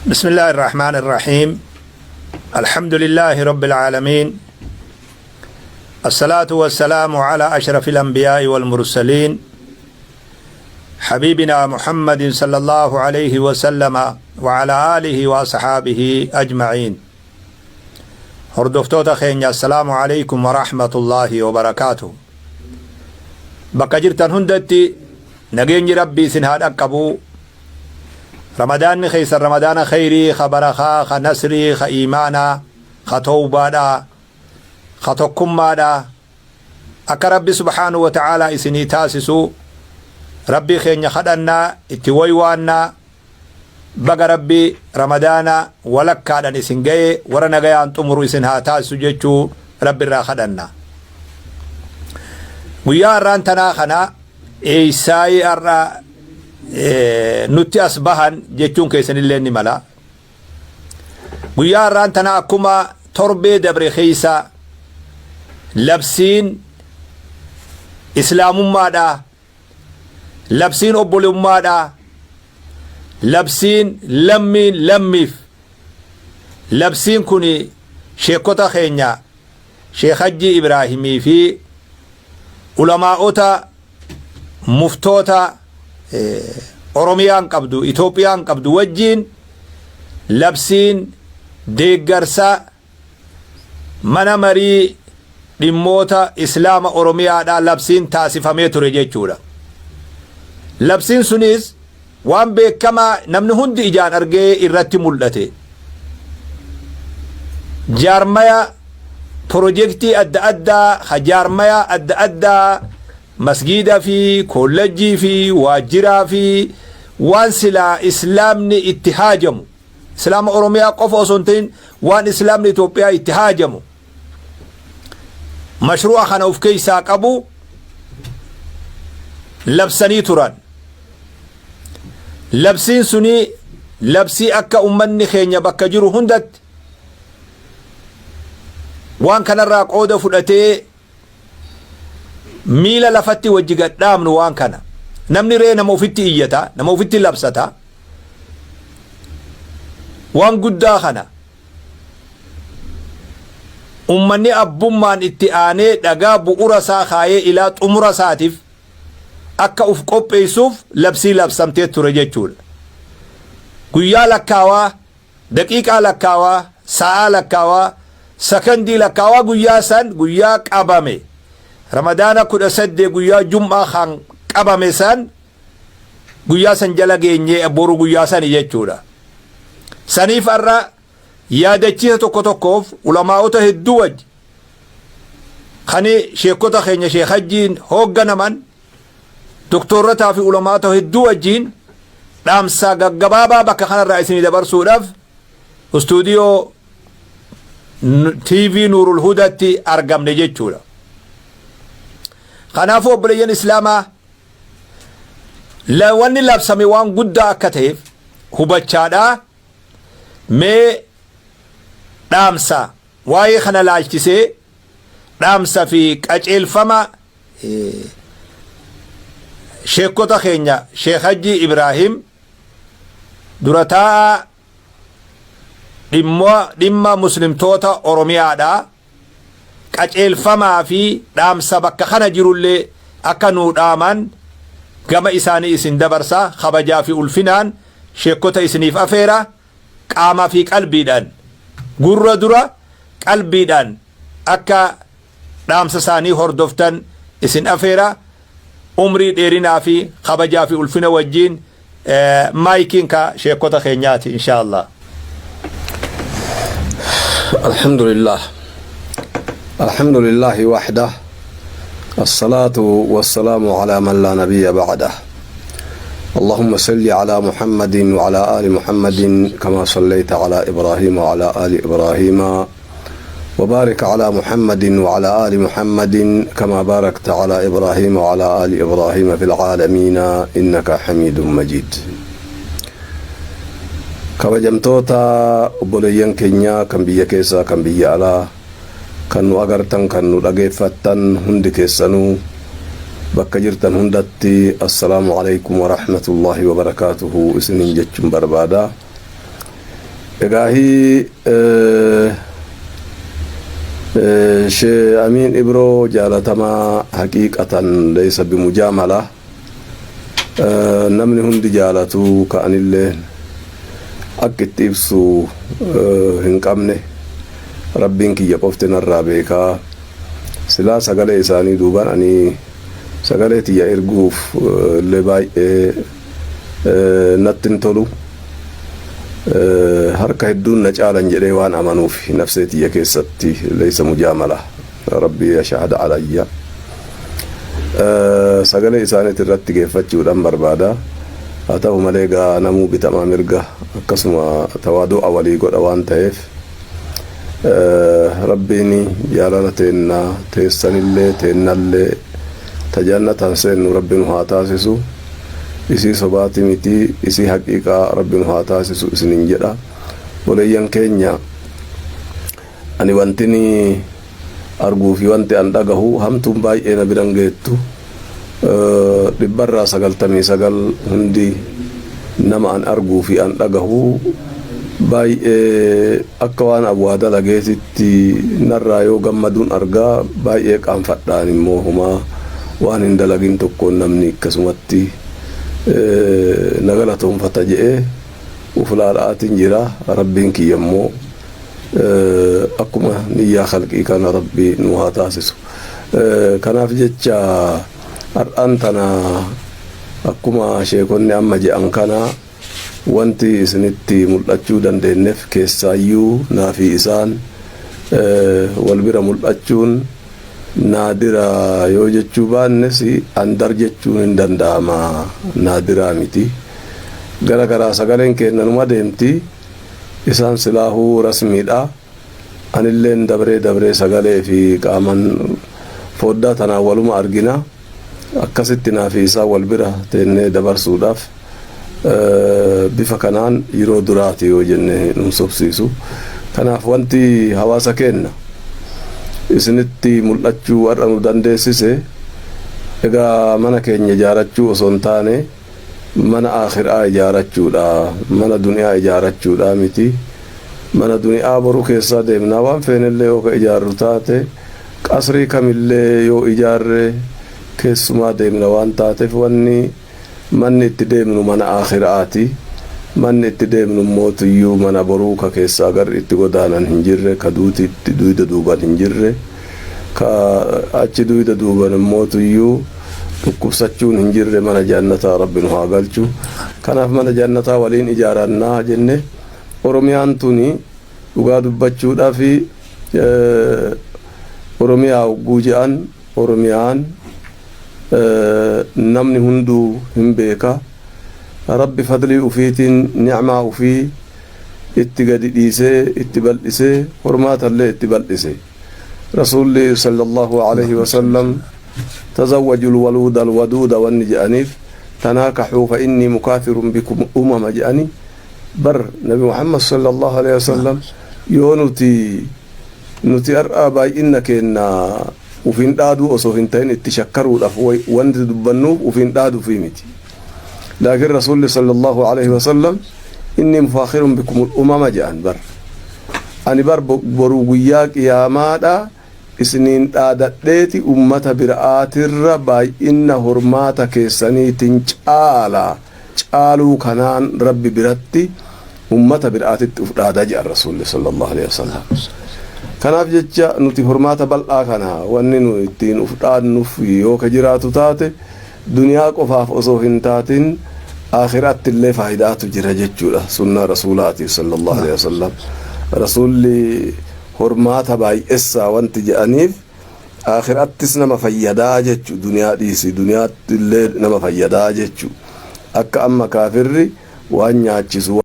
بسم الله الرحمن الرحيم. الحمد لله رب العالمين، الصلاة والسلام على أشرف الأنبياء والمرسلين، حبيبنا محمد صلى الله عليه وسلم وعلى آله وأصحابه أجمعين. Hordoftoota keenya, السلام عليكم ورحمة الله وبركاته. Bakka jirtan hundatti nageenyi Rabbii isin haa dhaqqabu. Ramadaanni keessan ramadaana khayrii, ka barakaa, ka nasrii, ka iimaanaa, ka towbaadhaa, ka tokkummaadhaa akka Rabbi سبحانه وتعالى isinii taasisu Rabbii keenya kadhannaa, itti waywaannaa. Baga Rabbi Ramadaana walakkaadhan isin ga'e, warra nagayaan xumuru isin haa taasisu jechuu Rabbi irraa kadhanna. Guyyaa har'aan tanaa kana eeysaayii har'a nutti as bahan jechuun keessanillee ni mala. Guyyaa har'aan tanaa akkuma torbee dabre keeysa labsiin islaamummaadha, labsiin obbolummaadha, labsiin lammiin lammiif, labsiin kun sheekota keenya Sheekh Hajji Ibraahimii fi ulamaa'ota muftoota Oromiyaan qabdu, Itoophiyaan qabdu wajjiin labsiin deeggarsa mana marii dhimmoota Islaama Oromiyaadhaa labsiin taasifamee ture jechuudha. Labsiin sunis waan beekamaa namni hundi ijaan argee irratti mul'ate. Jaarmaya pirojektii adda addaa ha jaarmaya adda addaa, masgiida fi kollejjii fi waajjiraa fi waan silaa Islaamni itti haajamu, Islaama Oromiyaa qofa osoo hin ta'in waan Islaamni Itoophiyaa itti haajamu, mashru'a kana of keessaa qabu labsanii turan. Labsiin suni labsii akka ummanni keenya bakka jiru hundatti waan kanarraa qooda fudhatee miila lafatti wajji gadhaabnu. Waan kana namni ree nama ofitti iyyata, nama ofitti labsata. Waan guddaa kana ummanni abbummaan itti aanee dhagaa bu'ura isaa kaayee ilaa xumura isaatiif akka uf qopheessuuf labsii labsamtee ture jechuudha. Guyyaa lakkaawaa, daqiiqaa lakkaawaa, sa'aa lakkaawaa, sakandii lakkaawaa, guyyaa san guyyaa qabame, Ramadaana 18 guyyaa Jum'aa kan qabame san, guyyaa san jala geenyee boru guyyaa sani jechuudha. Saniif har'a yaadachiisa tokko tokkoof ulamaa'ota hedduu wajji kani sheekota keenya Sheekh Hajjiin hoogganaman, doktorrataa fi ulamaa'ota hedduu wajjiin dhaamsa gaggabaabaa bakka kanarraa isinii dabarsuudhaaf istuudiyoo TV Nuurul Hudaatti argamne jechuudha. Kanaafuu obboleeyyan Islaamaa, wanni labsame waan guddaa akka ta'eef hubachaadhaa mee dhaamsa waa'ee kana laalchisee dhaamsa fi qaceelfama sheekota keenya Sheekh Hajji Ibraahim, dura taa'aa dhimma muslimtoota Oromiyaadha, qaceelfamaa fi dhaamsa bakka kana jirullee akka nuu dhaaman gama isaanii isin dabarsa. Kabajaa fi ulfinaan sheekota isiniif afeera. Qaamaa fi qalbiidhaan, gurra dura qalbiidhaan akka dhaamsa isaanii hordoftan isin afeera. Umrii dheerinaa fi kabajaa fi ulfina wajjiin maayikiin ka sheekota keenyaati إن شاء الله. الحمد لله، الحمد لله وحده، الصلاة والسلام على من لا نبي بعده. اللهم صل على محمد وعلى آل محمد كما صليت على إبراهيم وعلى آل إبراهيم، وبارك على محمد وعلى آل محمد كما باركت على إبراهيم وعلى آل إبراهيم في العالمين إنك حميد مجيد. Kabajamtoota obboleeyyan keenya kan biyya keessaa, kan biyya alaa, kan nu agartan, kan nu dhageeffattan, hundi keessanuu bakka jirtan hundatti السلام عليكم ورحمة الله وبركاته isiniin jechuun barbaada. Egaahii Shee Amiin Ibroo jaalatamaa, haqiiqatan leeysa bimujaamala, namni hundi jaalatu, ka'anillee akka itti ibsu hin qabne, Rabbiin kiyya qofti narraa beekaa. Silaa sagalee isaanii duubaan ani sagalee tiyya erguuf illee baay'ee natti hin tolu. Harka hedduun na caalan jedhee waan amanuuf nafsee tiyya keessatti, leeysa mujaamala, Rabbii yashahada alayya, sagalee isaaniit irratti geeffachuudhaan barbaada. Haa ta'u malee gaa namuu bitamaa mirga akkasuma tawaadu'a walii godha waan ta'eef, Rabbiin jaalala teenna teessanillee teennallee ta jannataan seennu Rabbi nu haa taasisu. Isii sobaati miti, isii haqiiqaa Rabbi nu haa taasisu isinin jedha. Boleeyyan keenya, ani wantini arguu fi wanti an dhagahu hamtuun baay'ee na biran geettu. 99% hundi nama an arguu fi an dhagahu baay'ee akka waan abwaa dalageetitti narraa yoo gammaduun argaa, baay'ee qaanfadhaan immoo. Homaa waan hin dalagin tokkoon namni akkasumatti na galatoonfata je'ee uf laala'aatiin jira. Rabbiin kiyya immoo akkuma niyyaa khalqii kana Rabbi nu haa taasisu. Kanaaf jecha har'aan tana akkuma sheekonni amma je'an kana wanti isinitti mul'achuu dandeenyeef, keessaayyuu naafi isaan wal bira mul'achuun naadira yoo jechuu baannes, andar jechuun hin danda'ama, naadiraa miti. Gara garaa sagaleen kennanuma deemti. Isaan silaahuu rasmiidha. Anilleen dabree dabree sagalee fi qaaman foddaa tanaan waluma argina. Akkasitti naafi isaan wal bira teennee dabarsuudhaaf bifa kanaan yeroo duraati yoo jenne nun sobsiisu. Kanaaf wanti hawaasa keenna isinitti mul'achuu har'a nu dandeessise, egaa mana keenya ijaarachuu osoo hin taane mana akhiraa ijaarachuudha. Mana duniyaa ijaarachuudha miti. Mana duniyaa boru keessaa deemnaa. Waan feenellee yoo ka ijaarru taate, qasrii kamillee yoo ijaarre, keessumaa deemna waan taateef, wanni manni itti deemnu mana akhiraati. Manni itti deemnu mootuyyuu mana boruu ka keessaa garri itti godaanan hin jirre, ka duuti itti duyda duuban hin jirre, ka achi duyda duuban mootuyyuu dhukkubsachuun hin jirre, mana jannataa Rabbi nu haa galchu. Kanaaf mana jannataa waliin ijaarannaa jenne. Oromiyaan tuni dhugaa dubbachuudhaaf, Oromiyaa hogguu je'an, Oromiyaan namni hunduu hin beeka. Rabbi fadlii ufiitiin nicmaa ufii itti gadi dhiisee, itti bal'isee, hormaatallee itti bal'ise. Rasuulli sallallahu alaihi wasallam "تزوجوا الولود الودود" wanni je'aniif, "تناكحوا فإني مكاثر بكم الأمم" je'ani bar Nabi Muhammad sallallahu alaihi wasallam. Yoo nuti har'a baay'inna keenna ufin dhaaduu osoo hin ta'in itti shakkaruudhaaf wanti dubbannuuf ufin dhaaduufi miti, laakiin Rasuulli sallallahu alaihi wasallam "إني مفاخر بكم الأمم" je'an bar. Ani bar boruu guyyaa qiyaamaadha isiniin dhaadadheeti ummata bira'aatirra baay'inna hormaata keessaniitiin caala, caaluu kanaan Rabbi biratti ummata bira'aatitti uf dhaadaa jedhan Rasuulli sallallahu alaihi wasallam. Kanaaf jecha nuti hormaata bal'aa kana wanni nu ittiin uf dhaadnuuf yoo ka jiraatu taate, duniyaa qofaaf osoo hin taatin akhiraatti illee faayidaatu jira jechuudha. Sunnaa Rasuulaati sallallahu alaihi wasallam. Rasuulli hormaata baay'essaa wanti jedhaniif akhirattis nama fayyadaa jechu. Duniyaa dhiisi, duniyaatti illee nama fayyadaa jechu. Akka amma kaafirri waan nyaachisu